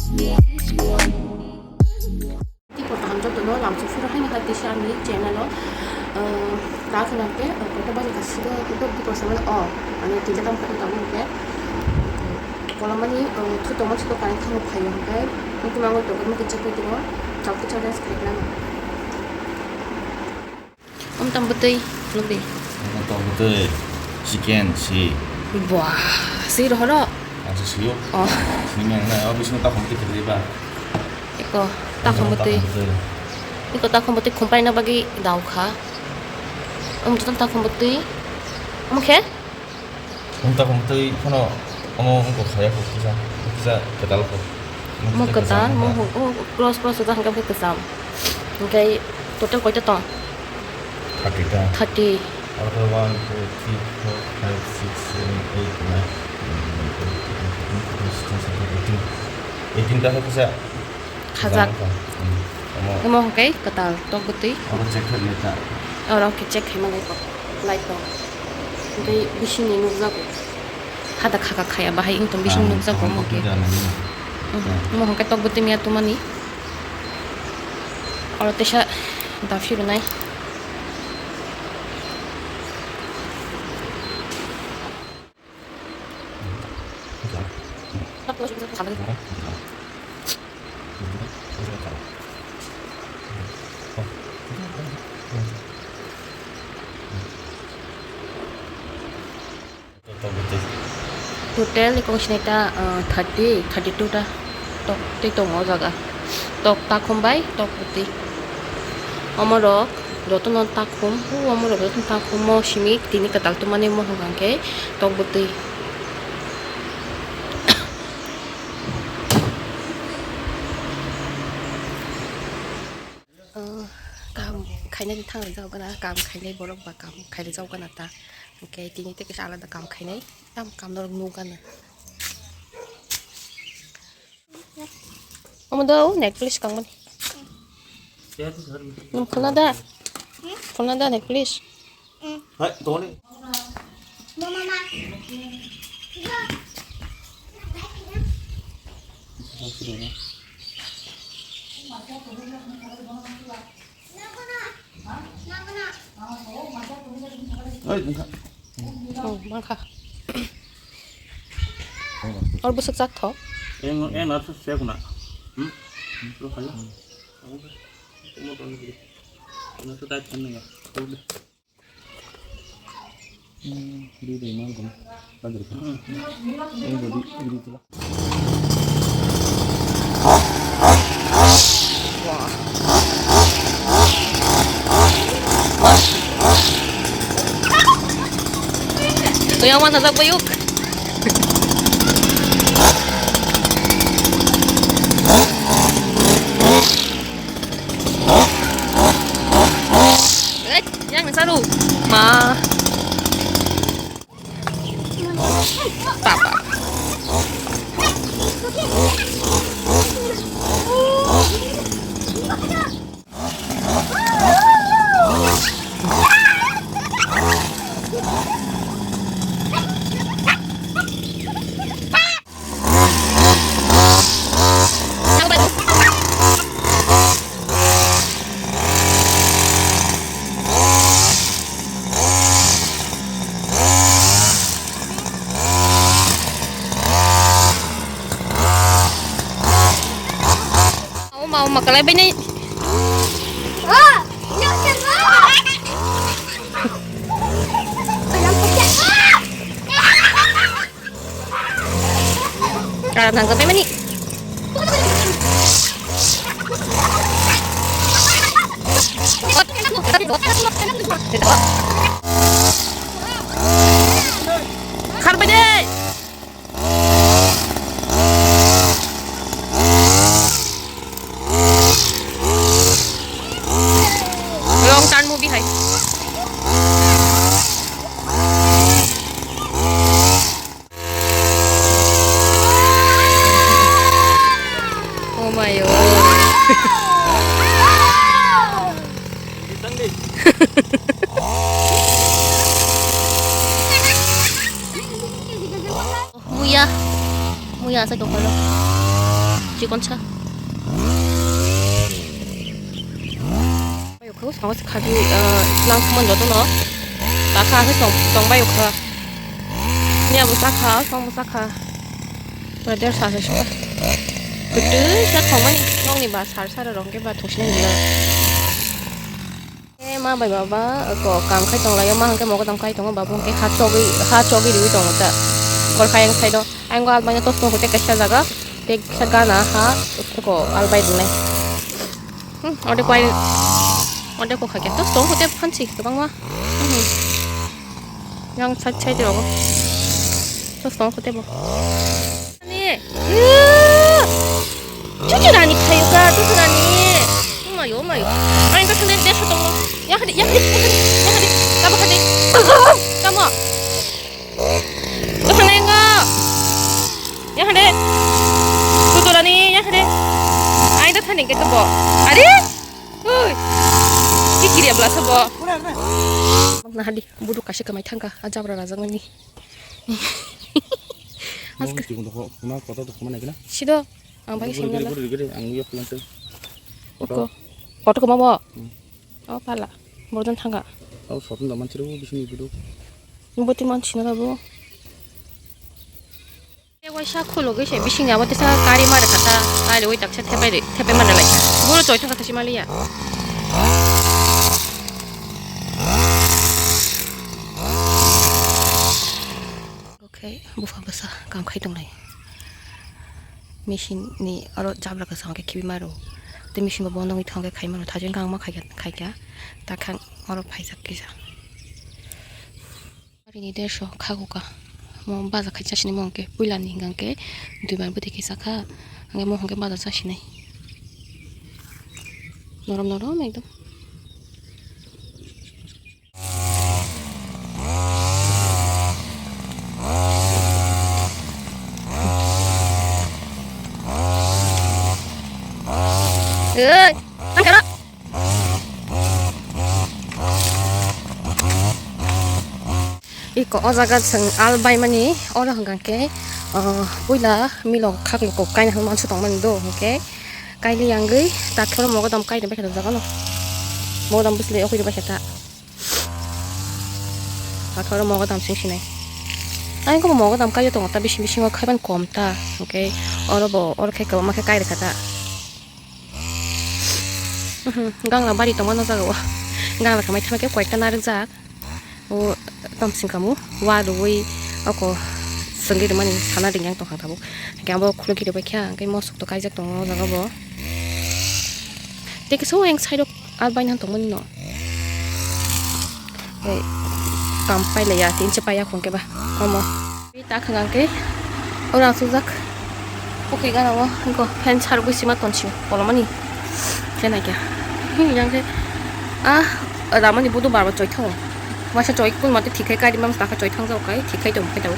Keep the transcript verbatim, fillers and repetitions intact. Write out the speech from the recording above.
Tei kaham jotono lamsok phuru haino kha tisa ani channel o, ah, ta khna khe, ah, kotor bani kasigo kotor di kosa mani o, ani tija tam kha tamo khe, kolamani, ah, thu tongma siko kain thangwi phaio hwnkhe, nukung mangwi tongkhe mukhe chapui tongmo, chapui chapui khe khlai mano. Om tam bwtwi, nukdi. Om tam bwtwi, chicken, si. Buah, si rohoro. Ang se sio. Oh. Sini yang na, oh, bising tak komplit kerja ba. Iko, tak komplit. Iko tak komplit kumpai na bagi dau kha. Om tutan tak komplit. Om khe? Wng tong twi phano omo wngkha ya kisa, kisa kwtal kho. Mo kwtal, mo hwn, o cross cross ujak hwnkhe kwcham. Hwnkhe total koita tong? Thirty ta. Thirty. Aro khe one, two, three, four, five, six, seven, eight, nine, eighteen ta khe kisa. Khajak. Omo hwnkhe kwtal tok bwtwi. Oro check khaimani kok light rok. Tei bisingni nukjago. Hada khaka khaya bahai wngtong bising nukjago omo hwnkhe. Omo hwnkhe tok bwtwi miya tumani. Oro teisa daphi rwnai. Total ni kok sinai ta, ah, thirty, thirty two ta tok tei tongo o jaga. Tok takhum bai tok bwtwi. Omorok jotono takhum, o omorok jotono takhum mo simi tini kwtal tumani mohor hwnkhe tok bwtwi. Ah, kam khainani thang rijak gana, kam khainai borok ba kam khai rijak gana ta. Hwnkhe tini tei kisa alada kam khainai, tam kam norok nukgana. Omo do Netflix kangmani. Nwng khulna da? Khulna da Netflix? Hai, tongni. Oi, nangkha. Oh, mangkha. Or bwswk chak thok? Eng, eng, nar se kuna. Hmm? Lo khayo. Mo ton ni. Mo to tai chen ya. Yang mana tak bayuk? Eh, yang saru. Ma. Papa. Mau, mau makalai bini. Kara nang kape mani. Khar bede. Long turn movie hai. Oh my god. Muya. Muya sa dokolo. Chikon sa. Bayo kha, sango se khadi, ah, lang khumon joto no. Takha se tong, tong bayo kha. Ni abo sakha, song bo sakha. Pura der sa se shuka. Kutu sa tong mai, nong ni ba sar sar rong ke ba thosne ni. E ma bai baba ko kam khai tong lai, ma hangke mogo tong khai tongo, babu hangke ha chogwi, ha chogwi riwi tongo ta. Kor khai ang sai do. Ang go almanya tos tong hote kaisa jaga. Te kaisa gana ha ko albai dunai. Hmm, ode kwai, ode ko khakya. Tos tong hote phansi kwbangma. Hmm. Yang side side rogo. Tos tong hote bo. Ani. Chuchu rani khayo ka, chuchu rani. Mayo, mayo. Ani ka thande desho tongo. Ya hadi, ya hadi, ya hadi. Tamo hadi. Tamo. Ka thande nga. Ya hadi. Chuchu rani, ya hadi. Ani ka thande ke to bo. Ari? Oi. Ki kiri abla sabo. Na hadi, budu kashi kamai thangka, a jabra rajak mani. Aske. Sido. Ang bai sengya la. Ang yok lang tu. Oko. Koto ko mabo. Hmm. Oh pala. Borjon thanga. Oh, sotun da manchiro bising ibudu. Boti manchina da bo. Te waisa khulo gese bising abo tesa kari mare kata. Ai wai taksa thepai re, thepai mare lai. Boro choi thanga tasi maliya. Oke, bupha bwsa kam khai tonglai. Machine ni aro jabra kwchang khe khibi maro. Tei machine bo bondo wngwi thangkhe khai maro. Thajin kangma khaikha, khaikha. Takhang oro phaijak kisa. Arini dersho khaguka. Mo baja khai chasini mo hwnkhe puila ni hwnkhe dui mar bwtwi kisa kha. Hwnkhe mo hwnkhe baja chasinai. Norom norom ekdom. Oi, tangkara. Iko o jaga chwng al baimani, oro hwnkha khe, ah, puila milok khaklo kok kaina hwnwi mansa tongmani do, hwnkhe kaili yangwi takhoro mogodam kaina baikha jaga no, mogodam bwsle okhuini baikha ta. Takhoro mogodam sing sinai. Ang khe mogodam kaio tongo ta, bising bisingo khaiban kom ta, hwnkhe oro bo, oro khe kwbangma khe kai rwkha ta. Gangla bari tongma no jaga o. Gangla khamai thangma khe koyekta narwkjak. O tamsing kamu wa rwui oko sengwi rwmani sana ringyang tongkha tabuk. Hwnkhe abo khulukhe rwbaikha, hwnkhe mosok to kaijak tongo o jaga bo. Tei kisa o yang side o albaina tongmani no. Tei kam pailaiya, tei se paiya khwngkhe ba. Omo. Tei ta khwngkhe oro asukjak. Oke gana o, hwnkhe fan sarwi sima tonsi kolomani. Khe naikha. Yang khe, ah, ramani budu barba choi thango. Masa choi kun mate thikhai kari mam takha choi thang jao kai, thikhai tong khai tao.